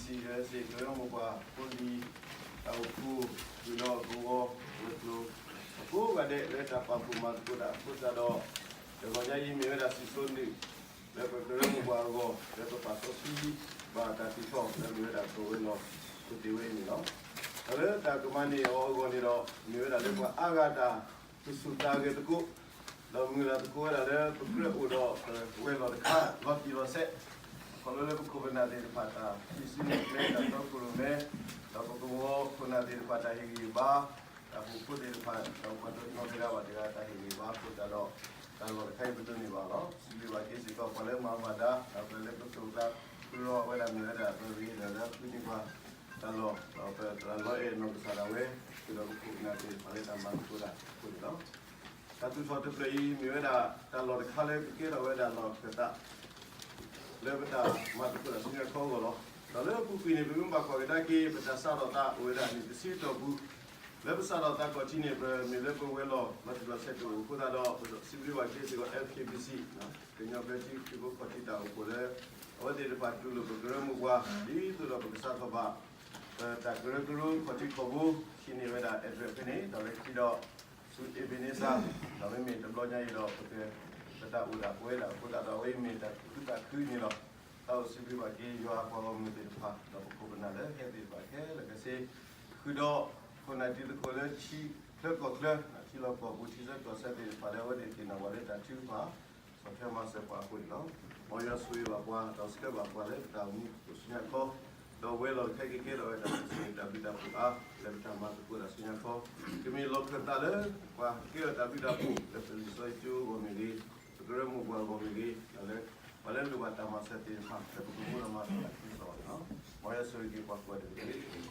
စံးဝဲစ့ၢ်ကီး ကရၢမိၢ်ပှၢ်ဖိလံၤ တၢ်အိၣ်ဖှိၣ် ဃုာ်ဒီးကဝီၤဝဲၤကျိၤ အကိးဂၤဒဲးလၢတၢ်ပာ်ဖှိၣ်မၤသကိးတၢ်အဃိသတးဒီး တဂီၤညါအံၤမ့ၢ်ဝဲဒၣ်စံၣ်စိၤနုာ် လၢပကရၢမိၢ်ပှၢ်အဂီၢ် လၢပပာ်စီဆှံဘၣ်တၢ်ထုးထီၣ်လၢမ့ၢ်ဝဲဒၣ်ပဝဲၤလီၢ်ခိၣ်သ့ၣ်ဝဲအံၤန့ၣ်လီၤ. ဒီးလၢတၢ်ကမၤန့ၢ်အီၤအဂီၢ်န့ၣ်ဒီး မ့ၢ်ဝဲဒၣ်လၢပှၤအါဂၤတၢ်သူၣ်ဆူၣ်သးဂဲၤသကိး ဒီးမုၢ်လၢ်သကိးဝဲဒၣ်လၢပကြၢးအိၣ်ဒီးပဝဲၤလီၢ်တခါ လီၤတံၢ်လီၤဆဲး ခီဖျိလၢပခိၣ်ပနၢ်သ့ၣ်တဖၣ်တၢ်ဟံးစုနဲၣ်ကျဲ တၢ်တီခိၣ်ရိၣ်မဲ ဒီးပကဝီၤခိၣ်နၢ်သ့ၣ်တဖၣ်တၢ်ဟ့ၣ်ဂံၢ်ဘါ တၢ်အိၣ်ဖှိၣ်ဖိသ့ၣ်တဖၣ် ဒီးပှၤတနီၤသ့ၣ်တဖၣ်တဂၤတၢ်ဟ့ၣ်ဂံၢ်ဘါအဃိသတးဒီး တၢ်လီၢ်တခါအံၤပဒိးန့ၢ်ဘၣ်လီၤ. စံးဘျုးဘၣ်က့ၤစ့ၢ်ကီးပှၤလၢမၤဘၣ်ဒါ ဒီးပှၤလၢပသိၣ်သးခုရီဝဲဒၣ်မ့ၢ်ဝဲဒၣ်ပဂ့ၤဒီးလၢဃုန့ၢ်ပှၤတၢ်လီၢ် ဒီးပသရၣ်လီအဲၣ်နီၢ်ကစၢ်ဒၣ်ဝဲ ဃုာ်ဒီးပခိၣ်ပနၢ်သ့ၣ်တဖၣ်လၢတၢ်မၤသကိးတၢ်အဃိန့ၣ်လီၤ. တၢ်သူၣ်ထီၣ်တဖျၢၣ်အံၤ မ့ၢ်ဝဲဒၣ်တၢ်လီၢ်တခါလၢကကဲထီၣ်ဝဲဒၣ်လီၢ်ခၢၣ်သး လၢပတၢ်မၤသကိးတၢ်ဆူညါခီအဂီၢ်လီၤ. ဒီးလၢအပူၤကွံာ်န့ၣ် ပမ့ၢ်ဘၣ်ကွၢ်ကဒါက့ၤ ပတၢ်စးထီၣ်သးအိၣ်ဝဲဒၣ်နံၣ်တဆံတီၢ်ပူၤ လၢပစးထီၣ်သးခီၣ်ထံးန့ၣ် ပမ့ၢ်လၢပဝဲၤလီၢ် လီၤတံၢ်လီၤဆဲးတအိၣ်အဃိသတးဒီး ပစံးဘျုးဘၣ်က့ၤစ့ၢ်ကီး F K B C ကညီဘျၢထံခရံာ်ဖိခီၣ်ထံးတၢ်အိၣ်ဖှိၣ်လၢ အဝဲသ့ၣ်တဖၣ်တူၢ်လိာ်ပကရၢမိၢ်ပှၢ် ဒ်သိးဒီးပကစးထီၣ်ဘၣ် ပတၢ်ကရၢကရိခီၣ်ထံးခီၣ်ဘိ ဟံးန့ၢ်ဝဲဒၣ် address ဖဲန့ၣ် ဒီးလၢခံဒီး ဆူ Ebenezer ဒီးမ့မ့ၢ်တဘျီညါအံၤဒီး ပက ပတၢ်အိၣ်ဒၣ်ပဝဲဒၣ်အဃိသတးဒီး အဝဲအံၤမ့ၢ်တၢ်သူၣ်ခုသးခုန့ၣ်လီၤ. တၢ်အိၣ်စံးဘျုးဘၣ်က့ၤယွၤအပှၤဂီၢ်မုၢ်သ့ၣ်တဖၣ် ဒီးပခိၣ်ပနၢ်လၢဟဲသ့ၣ်တဖၣ်ခဲလၢာ်ခဲဆ့ ဃုာ်ဒီး ခိၣ်နၢ်တံၤသကိးလၢထံချၢကီၢ်ချၢ ထံလီၢ်ကီၢ်ပူၤ ထံဆၢကီၢ်ဆၢသ့ၣ်တဖၣ်လၢအဝဲသ့ၣ်သ့ၣ်နီၣ်ပှၤလၢတၢ်ထုကဖၣ် ဆီၣ်ထွဲမၤစၢၤပှၤအဃိန့ၣ်လီၤ. မ်ယွၤဆိၣ်ဂ့ၤဘၣ်ပှၤ ဒီးဆှၢဘၣ်ပှၤလၢပတၢ်အိၣ်မူအပူၤဆူညါခီ ဒီးဝဲၤလီၢ်တခါအံၤကကဲထီၣ်ဝဲဒၣ်တၢ်ဆိၣ်ဂ့ၤတၢ်ဘျုးတၢ်ဖှိၣ်အါ လၢပတၢ်မၤသကိးတၢ်ဆူညါခီ ကမ့ၢ်လီၢ်ခၢၣ်သးလၢပှၤကဲထီၣ်တၢ်ဘျုးတၢ်ဖှိၣ် လၢပလံာ်စီဆှံကၠိအဂီၢ်မ့ၢ်ဂ့ၤ, ပကရၢမိၢ်ပှၢ်အဂီၢ်မ့ၢ်ဂ့ၤ, ဒီးလၢပှၤလၢလိၣ်ဘၣ်တၢ်မၤစၢၤသ့ၣ်တဖၣ် လၢပကမူဒီးမၤသကိးတၢ်ခံသီန့ၣ်လီၤ. မ်ယွၤဆိၣ်ဂ့ၤက့ၤပှၤကိးဂၤဒဲးတက့ၢ်.